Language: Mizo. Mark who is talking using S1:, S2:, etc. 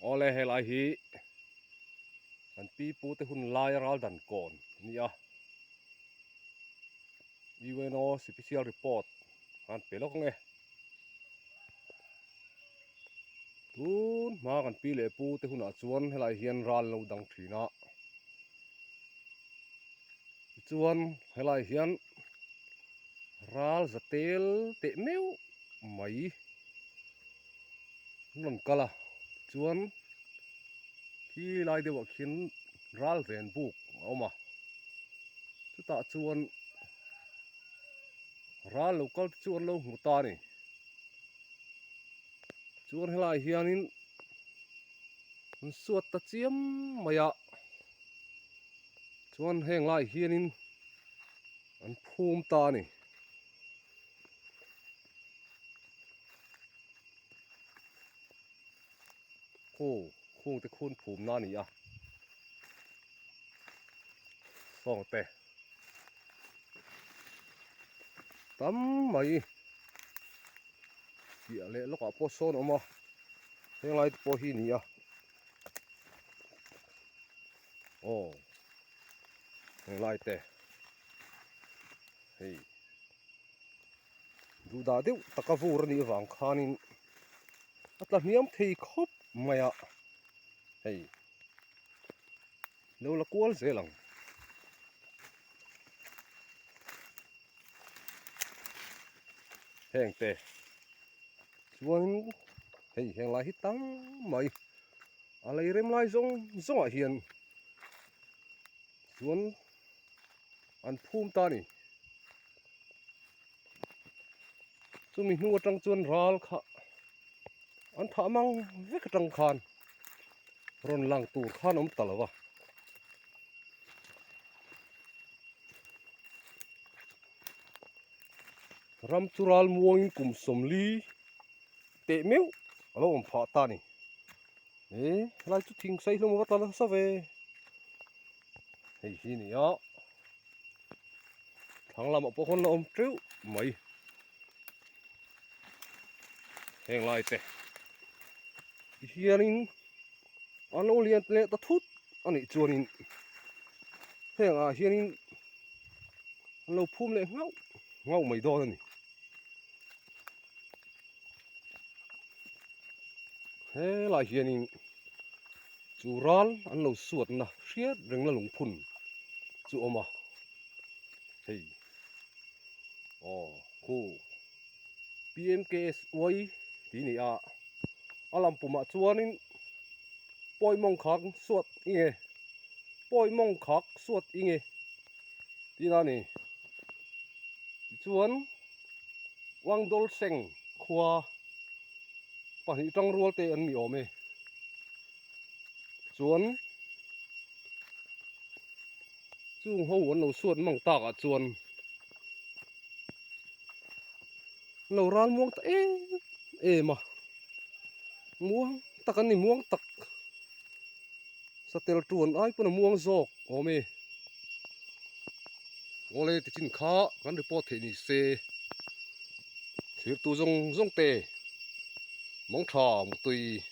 S1: Awle helai hi kan pi pu te hun lai ral dan kawn a ni a, UNO special report an pe lawk ang e. Tun hma kan pi leh pu te hunah chuan helai hian ral lo dang thin a, tichuan helai hian ral za tel teh meuh mai an rawn kal a, tichuan khi lai deuhah khian ral ven buk a awm a, chutah chuan ral lo kal te chu an lo hmu ta a ni. Chuan helaiah hianin an suat ta chiam mai a, chuan heng laiah hianin an phum ta a ni. Khu khung te khun phum na a ni a, sawng te tam mai piah leh lawkah pawh sawn a awm a henglai te pawh hi a ni a aw henglai te hei. Duhdah deuh taka vur a nih avang khanin a tla hniam thei khawp mai a, hei lo la kual zel ang. Heng te chuanin hei heng lai hi tam mai a lei rem lai zawng zawngah hian chuan an phum ta a ni. Chumi hnu atang chuan ral kha an thah mang vek atang khan rawn lang tur khan a awm ta lo va. Ram chu ral muangin kum sawmli teh meuh a lo awm phah ta a ni. E helai chu thing sei hlawm a va tla nasa ve. Hei hi a ni a. Thlang lamah pawh khawn la awm teuh mai. Heng lai te hianin an lo lian leh ta thut a nih chuanin heng ah hianin an lo phum leh nghauh nghauh mai dawn a ni. Helai hianin chu ral an lo suatna hriat rengna lungphun chu a awm a, hei aw khu PMKSY tih a ni a, a lam pumah chuanin pawi mawng khak suat i nge pawi mawng khak suat i nge tihna a ni tichuan. Wangdol Seng khua pahnih tangrual te an ni awm e. Chuan chung ho an lo suat mang tak ah chuan an lo ral muang ta em em a, muang tak an ni muang tak satel tuan ai pawn a muang zawk awm e. Awle tichin kha kan report theih ni se thirtu zawng zawng te mawng tha mutui.